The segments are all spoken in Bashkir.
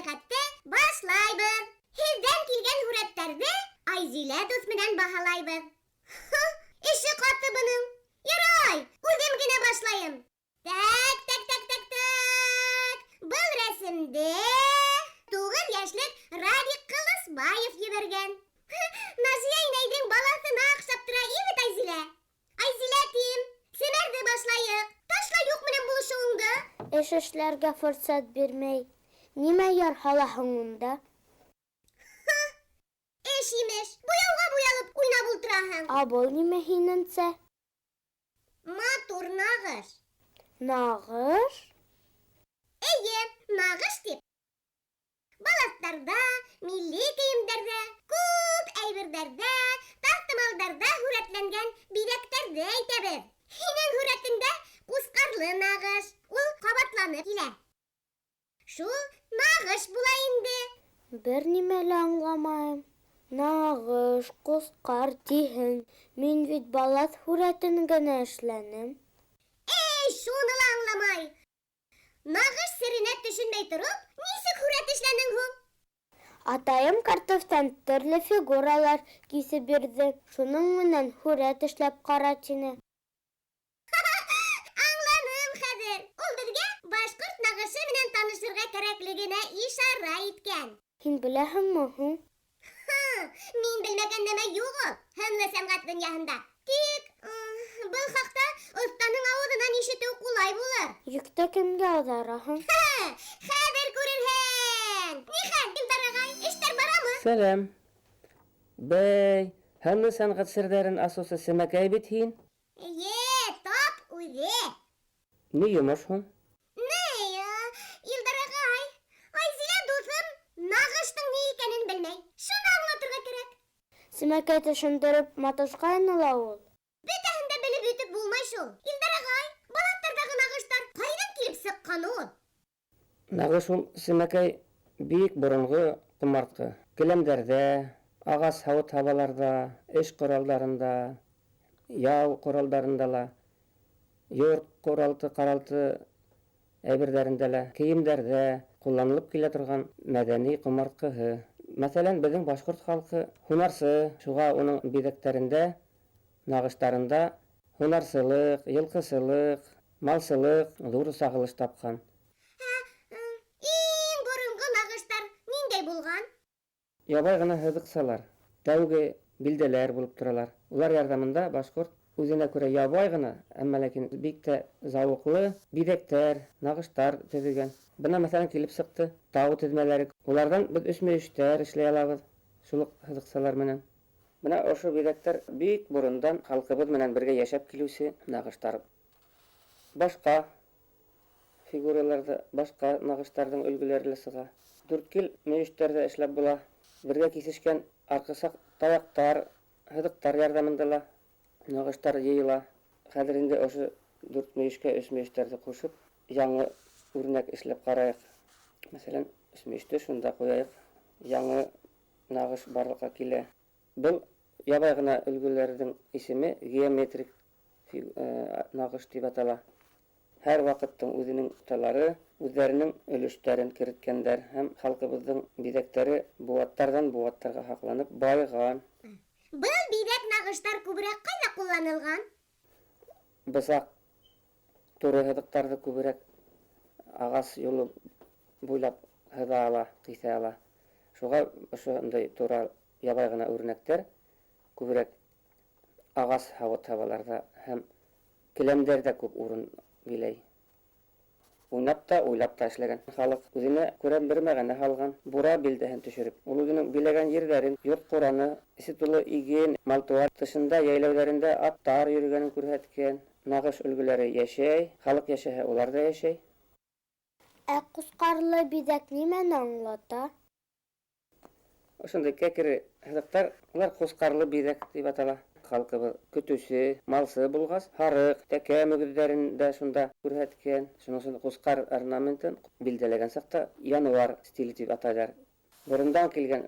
сәйәхәтте башлайбыҙ. Һеҙҙән килгән һүрәттәрҙе Айзилә дуҫ менән баһалайбыҙ. Һы, эше ҡаты бының. Ярай, үҙем генә башлайым. Тәк, тәк, тәк, тәк, тәк. Был рәсемде 9 йәшлек Радик Ҡылысбаев ебәргән. Назия инәйҙең балаҫына оҡшап тора, ибет, Айзилә? Айзилә тим, семәрҙе башлайыҡ. Ташла юҡ менән булышыуыңды. Эш эшләргә форсат бирмәй. Нимә яр һалаһың унда? Һы, эш имеш. Буяуға буялып уйнап ултыраһың. Ә был нимә һинеңсә? Матур нағыш. Нағыш? Эйе, нағыш тип Балаҫтарҙа, милли кейемдәрҙә, күп әйберҙәрҙә, таҫтымалдарҙа һүрәтләнгән биҙәктәрҙе әйтәбеҙ. Һинең һүрәтеңдә ҡусҡарлы нағыш, ул ҡабатланып килә. Шул нағыш була инде. Бер нимә лә аңламайым. Нағыш, ҡусҡар тиһең, мин бит балаҫ һүрәтен генә эшләнем. Эй, шуны ла аңламай! Нағыш серенә төшөнмәй тороп, нисек һүрәт эшләнең һуң? Атайым картуфтан төрлө фигуралар киҫеп бирҙе, шуның менән һүрәт эшләп ҡара, тине. Аңланым хәҙер. Ул беҙгә башҡорт нағышы менән танышырға кәрәклегенә ишара иткән. Һин беләһеңме һуң? Һы, мин белмәгән нәмә юҡ ул һынлы сәнғәт донъяһында. Тик был хаҡта оҫтаның ауыҙынан ишетеү ҡулай булыр. Йөктө кемгә ауҙараһың? Хәҙер күрерһең. Нихәл, Илдар ағай, эштәр барамы? Сәләм. Бәй, һынлы сәнғәт серҙәрен асыусы Сәмәкәй бит һин. Эйе, тап үҙе. Ни йомош һуң? Ни, Илдар ағай, Айзилә дуҫым нағыштың ни икәнен белмәй. Шуны аңлатырға кәрәк. Сәмәкәй төшөндөрөп маташҡайны ла ул. Бөтәһен дә белеп бөтөп булмай шул. Илдар ағай, балаҫтарҙағы нағыштар ҡайҙан килеп сыҡҡан ул? Нағыш ул, Сәмәкәй, бик боронғо ҡомартҡы. Келәмдәрҙә, ағас һауыт-һабаларҙа, эш ҡоралдарында, яу ҡоралдарында ла, йорт ҡуралты-ҡаралты әйберҙәрендә лә, кейемдәрҙә ҡулланылып килә торған мәҙәни ҡомартҡыһы. Мәҫәлән, беҙҙең башҡорт халҡы һунарсы, шуға уның биҙәктәрендә, нағыштарында һунарсылыҡ, йылҡысылыҡ, малсылыҡ ҙур сағылыш тапҡан. Ә, иң боронғо нағыштар ниндәй булған? Ябай ғына һыҙыҡсалар, тәүге билдәләр булып торалар. Улар ярҙамында башҡорт үҙенә күрә ябай ғына, әммә ләкин бик тә зауыҡлы биҙәктәр, нағыштар төҙөгән. Бына, мәҫәлән, килеп сыҡты тау теҙмәләре. Уларҙан беҙ өсмөйөштәр эшләй алабыҙ, шул уҡ һыҙыҡсалар менән. Бына ошо биҙәктәр бик борондан халҡыбыҙ менән бергә йәшәп килеүсе нағыштар. Башҡа фигураларҙа, башҡа нағыштарҙың өлгөләре лә сыға. Дүрткел мөйөштәр ҙә эшләп була. Бергә киҫешкән арҡысаҡ таяҡтар, һыҙыҡтар ярҙамында ла нағыштар йыйыла. Хәҙер инде ошо дүрт мөйөшкә өс мөйөштәрҙе ҡушып, яңы үрнәк эшләп ҡарайыҡ. Мәҫәлән, өс мөйөштө шунда ҡуяйыҡ. Яңы нағыш барлыҡҡа килә. Был ябай ғына өлгөләрҙең исеме геометрик нағыш тип атала. Һәр ваҡыттың үҙенең оҫталары үҙҙәренең өлөштәрен кереткәндәр һәм халҡыбыҙҙың биҙәктәре быуаттарҙан быуаттарға һаҡланып байыған. Был биҙәк нағыштар күберәк ҡайҙа ҡулланылған? Бысаҡ туры һыҙыҡтарҙы күберәк ағас юлы буйлап һыҙа ала, киҫә ала. Шуға ошондай тура ябай ғына үрнәктәр күберәк ағас һауыт-һабаларҙа һәм келәмдәрҙә күп урын биләй. Уйнап та, уйлап та эшләгән халыҡ үҙенә күрә бер мәғәнә һалған, бура билдәһен төшөрөп. Ул үҙенең биләгән ерҙәрен, йорт-ҡураны, эсе тулы иген, мал-тыуар, тышында йәйләүҙәрендә аттар йөрөгәнен күрһәткән. Нағыш өлгөләре йәшәй, халыҡ йәшәһә, улар ҙа йәшәй. Ә ҡусҡарлы биҙәк нимәне аңлата? Ошондай кәкре һыҙыҡтар, улар ҡусҡарлы биҙәк тип атала. Халҡыбыҙ көтөүсе, малсы булғас, һарыҡ, тәкә мөгөҙҙәрен дә шунда күрһәткән. Шуның өсөн ҡусҡар орнаментын билдәләгән саҡта януар стиле тип атайҙар. Борондан килгән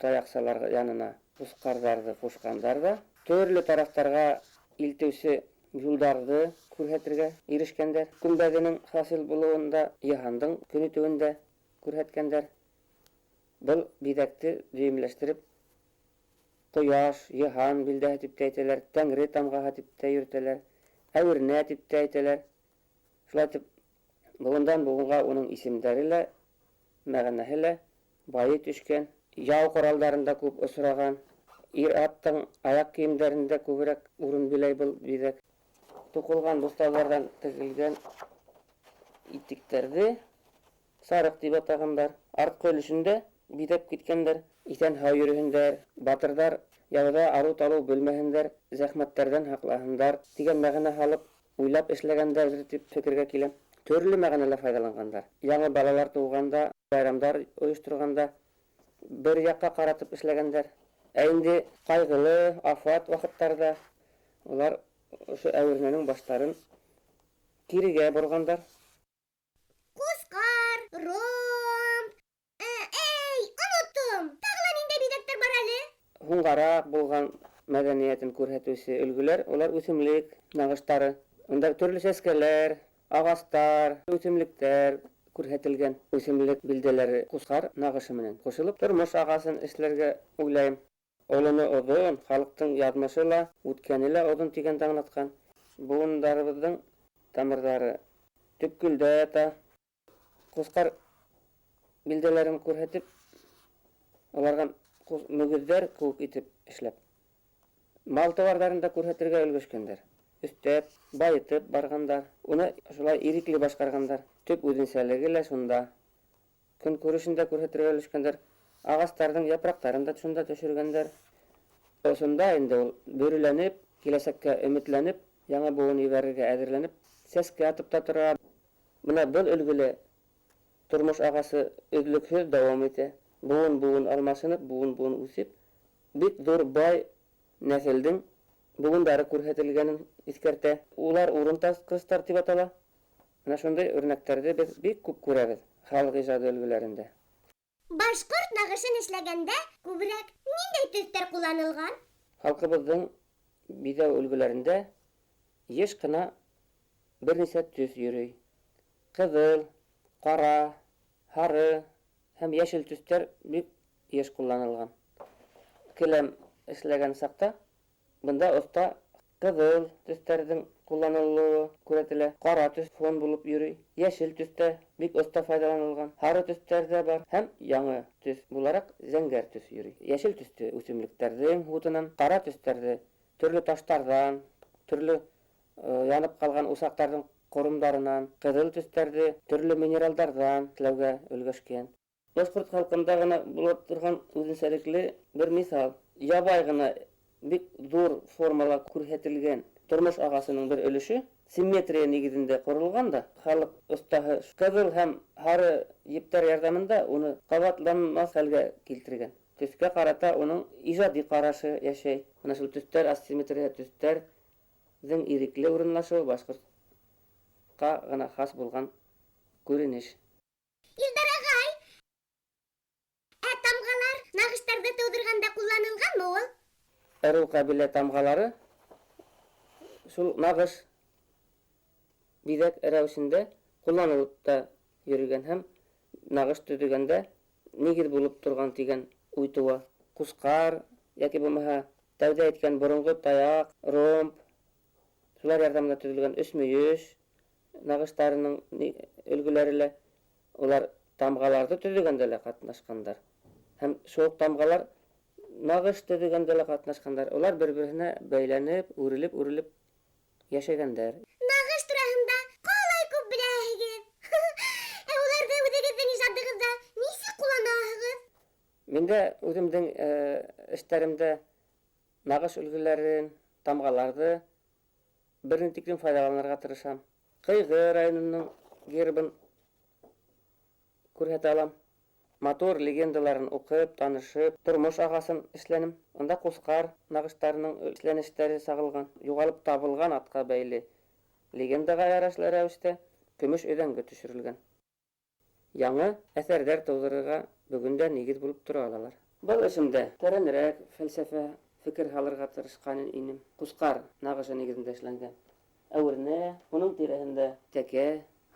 таяҡсалар янына ҡусҡарҙарҙы ҡушҡандар ҙа, төрлө тарафтарға илтеүсе юлдарҙы күрһәтергә ирешкәндәр. Көмбәҙенең хасил булыуында, йыһандың көн итеүендә күрһәткәндәр. Был биҙәкте дөйөмләштереп, ҡояш, йыһан билдәһе тип тә әйтәләр, тәңре тамғаһы тип тә йөрөтәләр, әүернә тип тә әйтәләр. Шулай итеп, быуындан быуынға уның исемдәре лә, мәғәнәһе лә байый төшкән. Яу ҡоралдарында күп осраған, ир-аттың аяҡ кейемдәрендә күберәк урын биләй был биҙәк. Туҡылған буҫтауҙарҙан тегелгән итектәрҙе сарыҡ тип атағандар. Артҡы өлөшөндә биҙәп киткәндәр. Иҫән-һау йөрөһөндәр, батырҙар яуҙа арыу-талыу белмәһендәр, зәхмәттәрҙән һаҡлаһындар тигән мәғәнә һалып, уйлап эшләгәндәрҙер тип фекергә киләм. Төрлө мәғәнәлә файҙаланғандар. Яңы балалар тыуғанда, байрамдар ойошторғанда бер яҡҡа ҡаратып эшләгәндәр. Ә инде ҡайғылы, афәт ваҡыттарҙа улар ошо әүернәнең баштарын кирегә борғандар. Ҡусҡар, ромб. Ә, эй, оноттом. Тағы ла ниндәй биҙәктәр бар әле? Һуңғараҡ булған мәҙәниәтен күрһәтеүсе өлгөләр, улар үҫемлек нағыштары. Унда төрлө сәскәләр, ағастар, үҫемлектәр күрһәтелгән. Үҫемлек билдәләре ҡусҡар нағышы менән ҡушылып, тормош ағасын эшләргә уйлайым. Олоно оҙон, халыҡтың яҙмышы ла, үткәне лә оҙон тигәнде аңлатҡан. Быуындарыбыҙҙың тамырҙары төпкөлдә ята. Ҡусҡар билдәләрен күрһәтеп, уларға мөгөҙҙәр кеүек итеп эшләп, мал тауарҙарын да күрһәтергә өлгәшкәндәр. Өҫтәп, байытып барғандар. Уны шулай ирекле башҡарғандар. Төп үҙенсәлеге лә шунда. Көнкүрешен дә күрһәтергә өлгәшкәндәр. Ағастарҙың япраҡтарын да шунда төшөргәндәр. Ошонда инде ул бөрөләнеп, киләсәккә өмөтләнеп, яңы быуын ебәрергә әҙерләнеп, сәскә атып та тора. Бына был өлгөлә тормош ағасы өҙлөкһөҙ дауам итә. Быуын-быуын алмашынып, быуын-быуын үҫеп, бик ҙур бай нәҫелдең быуындары күрһәтелгәнен иҫкәртә. Улар урын тартҡыстар тип атала. Менә шундай үрнәктәрҙе беҙ бик күп күрәбеҙ халыҡ ижады өлгөләрендә. Башҡорт нағышын эшләгәндә күберәк ниндәй төҫтәр ҡулланылған? Халҡыбыҙҙың биҙәү өлгөләрендә йыш ҡына бер нисә төҫ йөрөй. Ҡыҙыл, ҡара, һары һәм йәшел төҫтәр бик йыш ҡулланылған. Келәм эшләгән саҡта бында оҫта ҡыҙыл төҫтәрҙең ҡулланылыуы күрһәтелә. Ҡара төҫ фон булып йөрөй. Йәшел төҫтә бик оҫта файҙаланылған. Һары төҫтәр ҙә бар һәм яңы төҫ булараҡ зәңгәр төҫ йөрөй. Йәшел төҫтө үҫемлектәрҙең һутынан, ҡара төҫтәрҙе төрлө таштарҙан, төрлө янып ҡалған усаҡтарҙың ҡоромдарынан, ҡыҙыл төҫтәрҙе төрлө минералдарҙан эшләүгә өлгәшкән. Башҡорт халҡында ғына була торған үҙенсәлекле бер миҫал. Ябай ғына бик ҙур формала күрһәтелгән тормош ағасының бер өлөшө симметрия нигеҙендә ҡоролған да, халыҡ оҫтаһы ҡыҙыл һәм һары ептәр ярҙамында уны ҡабатланмаҫ хәлгә килтергән. Төҫкә ҡарата уның ижади ҡарашы йәшәй. Бына шул төҫтәр, асимметрия төҫтәрҙең ирекле урынлашыуы башҡортҡа ғына хас булған күренеш. Илдар ағай, ә тамғалар нағыштарҙы тыуҙырғанда ҡулланылғанмы ул? Ырыу ҡәбилә тамғалары шул нағыш биҙәк рәүешендә ҡулланылып та йөрөгән һәм нағыш төҙөгәндә нигеҙ булып торған тигән уй тыуа. Ҡусҡар йәки булмаһа тәүҙә әйткән боронғо таяҡ, ромб, шулар ярҙамында төҙөлгән өс мөйөш нағыштарының өлгөләре лә улар тамғаларҙы төҙөгәндә лә ҡатнашҡандар. Һәм шул уҡ тамғалар нағыш төҙөгәндә лә ҡатнашҡандар. Улар бер-береһенә бәйләнеп, үрелеп-үрелеп йәшәгәндәр. Нағыш тураһында ҡалай күп беләһегеҙ. Ә уларҙы үҙегеҙҙең ижадығыҙҙа нисек ҡулланаһығыҙ? Мин дә үҙемдең эштәремдә нағыш өлгөләрен, тамғаларҙы бер ни тиклем файҙаланырға тырышам. Ҡыйғы районының гербын күрһәтә алам. Матур легендаларын уҡып, танышып, тормош ағасын эшләнем. Унда ҡусҡар нағыштарының эшләнештәре сағылған, юғалып табылған атҡа бәйле легендаға ярашлы рәүештә көмөш өҙәңге төшөрөлгән. Яңы әҫәрҙәр тыуҙырырға бөгөн дә нигеҙ булып тора алалар. Был эшемдә тәрәнерәк фәлсәфә, фекер һалырға тырышҡан инем. Ҡусҡар нағышы нигеҙендә эшләнгән. Әүернә, уның тирәһендә тәкә,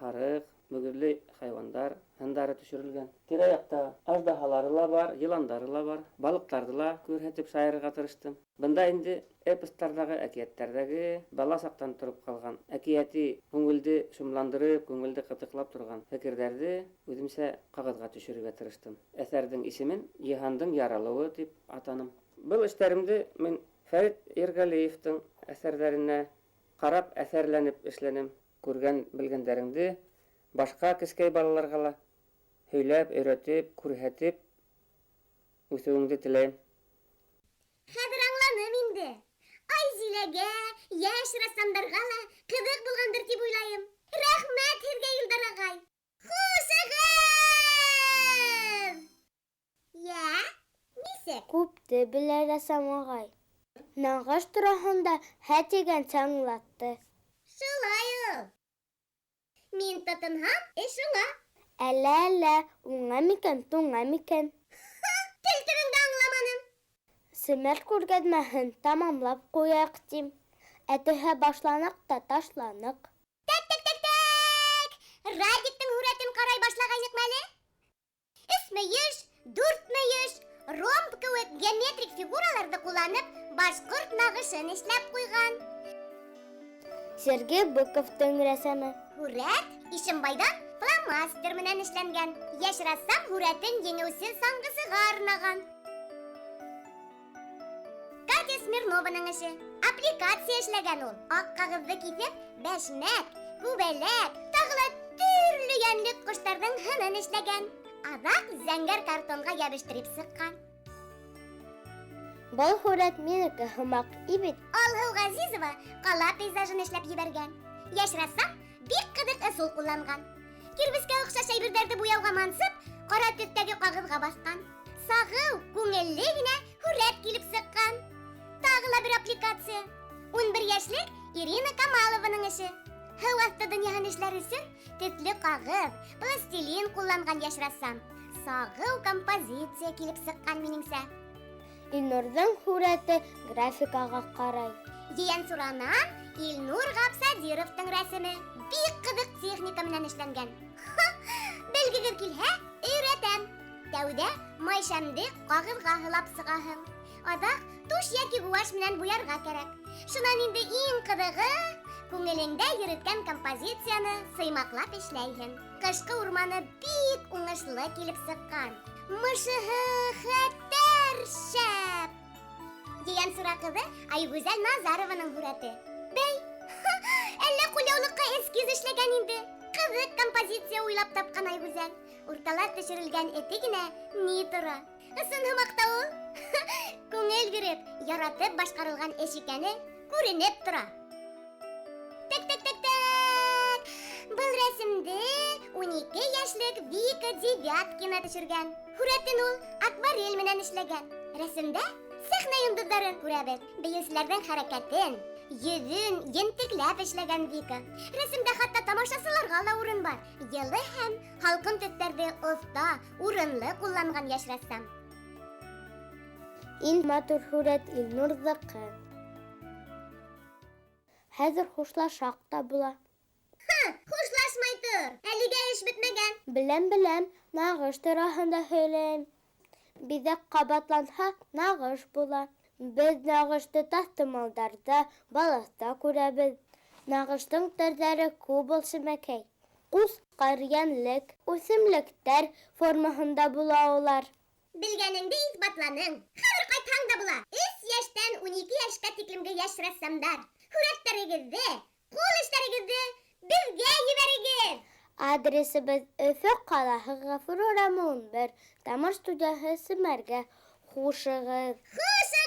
һарыҡ, Мөгөҙлө хайуандар һындары төшөрөлгән. Тирә-яҡта аждаһалары ла бар, йыландары ла бар, балыҡтарҙы ла күрһәтеп шаярырға тырыштым. Бында инде эпостарҙағы, әкиәттәрҙәге бала саҡтан тороп ҡалған әкиәти күңелде шомландырып, күңелде ҡытыҡлап торған фекерҙәрҙе үҙемсә ҡағыҙға төшөрөргә тырыштым. Әҫәрҙең исемен Йыһандың яралыуы тип атаным. Был эштәремде мин Фәрит Иргалиевтың әҫәрҙәренә ҡарап, әҫәрләнеп эшләнем. Күргән белгәндәреңде башҡа кескәй балаларға ла һөйләп, өйрәтеп, күрһәтеп үҫеүеңде теләйем. Хәҙер аңланым инде. Айзиләгә, йәш рәссамдарға ла ҡыҙыҡ булғандыр тип уйлайым. Рәхмәт һеҙгә, Илдар ағай. Хушығыҙ! Йә, нисек? Күпте белә рәссам ағай. Нағыш тураһында һә тигәнсе аңлатты. Шулай ул. Мин тотонһам, эш уңа. Әллә, әллә, уңа микән, туңа микән? Тел төбөңдө аңламаным. Семәр күргәҙмәһен тамамлап ҡуяйыҡ тим. Ә төһә башланыҡ та ташланыҡ. Тәк, тәк, тәк, тәк. Радиктың һүрәтен ҡарай башлағайныҡ мәле. Өс мөйөш, дүрт мөйөш, ромб кеүек геометрик фигураларҙы ҡулланып, башҡорт нағышын эшләп ҡуйған. Сергей Быковтың рәсеме. Һүрәт Ишембайҙан фломастер менән эшләнгән. Йәш рәссам һүрәтен еңеүсе саңғысыға арнаған. Катя Смирнованың эше. Аппликация эшләгән ул. Аҡ ҡағыҙҙы киҫеп, бәшмәк, күбәләк, тағы ла төрлө йәнлек ҡоштарҙың һынын эшләгән. Аҙаҡ зәңгәр картонға йәбештереп сыҡҡан. Был һүрәт минеке һымаҡ ибит. Алһыу Ғәзизова ҡала пейзажын эшләп ебәргән. Йәш рәссам бик ҡыҙыҡ ысул ҡулланған. Кирбескә оҡшаш әйберҙәрҙе буяуға мансып, ҡара төҫтәге ҡағыҙға баҫҡан. Сағыу, күңелле генә һүрәт килеп сыҡҡан. Тағы ла бер аппликация. 11 йәшлек Ирина Камалованың эше. Һыу аҫты донъяһын эшләр өсөн төҫлө ҡағыҙ, пластилин ҡулланған йәш рәссам. Сағыу композиция килеп сыҡҡан минеңсә. Илнурҙың һүрәте графикаға ҡарай. Ейәнсуранан Илнур Ғапсадировтың рәсеме бик ҡыҙыҡ техника менән эшләнгән. Белгегеҙ килһә, өйрәтәм. Тәүҙә майшәмде ҡағыҙға һылап сығаһың. Аҙаҡ туш йәки гуашь менән буярға кәрәк. Шунан инде иң ҡыҙығы, күңелеңдә йөрөткән композицияны сыймаҡлап эшләйһең. Ҡышҡы урманы бик уңышлы килеп сыҡҡан. Мышыһы хәтәр шәп. Ейәнсура ҡыҙы Айгүзәл Назарованың һүрәте. Бәй, әллә ҡулъяулыҡҡа эскиз эшләгән инде. Ҡыҙыҡ композиция уйлап тапҡан Айгүзәл. Уртала төшөрөлгән эте генә ни тора. Ысын һымаҡ та ул. Күңел биреп, яратып башҡарылған эш икәне күренеп тора. Тәк, тәк, тәк, тәк. Был рәсемде 12 йәшлек Вика Девяткина төшөргән. Һүрәтен ул акварель менән эшләгән. Рәсемдә сәхнә йондоҙҙарын күрәбеҙ. Бейеүселәрҙең хәрәкәтен, йөҙөн ентекләп эшләгән Вика. Рәсемдә хатта тамашасыларға ла урын бар. Йылы һәм һалҡын төҫтәрҙе оҫта, урынлы ҡулланған йәш рәссам. Иң матур һүрәт Илнурҙыҡы. Хәҙер хушлашаҡ та була. Хушлашмай тор, әлегә эш бөтмәгән. Беләм, беләм, нағыш тураһында һөйләйем. Биҙәк ҡабатланһа, нағыш була. Беҙ нағышты таҫтымалдарҙа, балаҫта күрәбеҙ. Нағыштың төрҙәре күп ул, Семәкәй. Ҡусҡар, йәнлек, үҫемлектәр формаһында була улар. Белгәнеңде иҫбатланың. Хәҙер ҡайтһаң да була. 3 йәштән 12 йәшкә тиклемге йәш рәссамдар. Һүрәттәрегеҙҙе, ҡул эштәрегеҙҙе беҙгә ебәрегеҙ. Адресыбыҙ Өфө ҡалаһы, Ғәфүр урамы 11, Тамыр студияһы, Семәргә. Хушығыҙ. Хушығыҙ.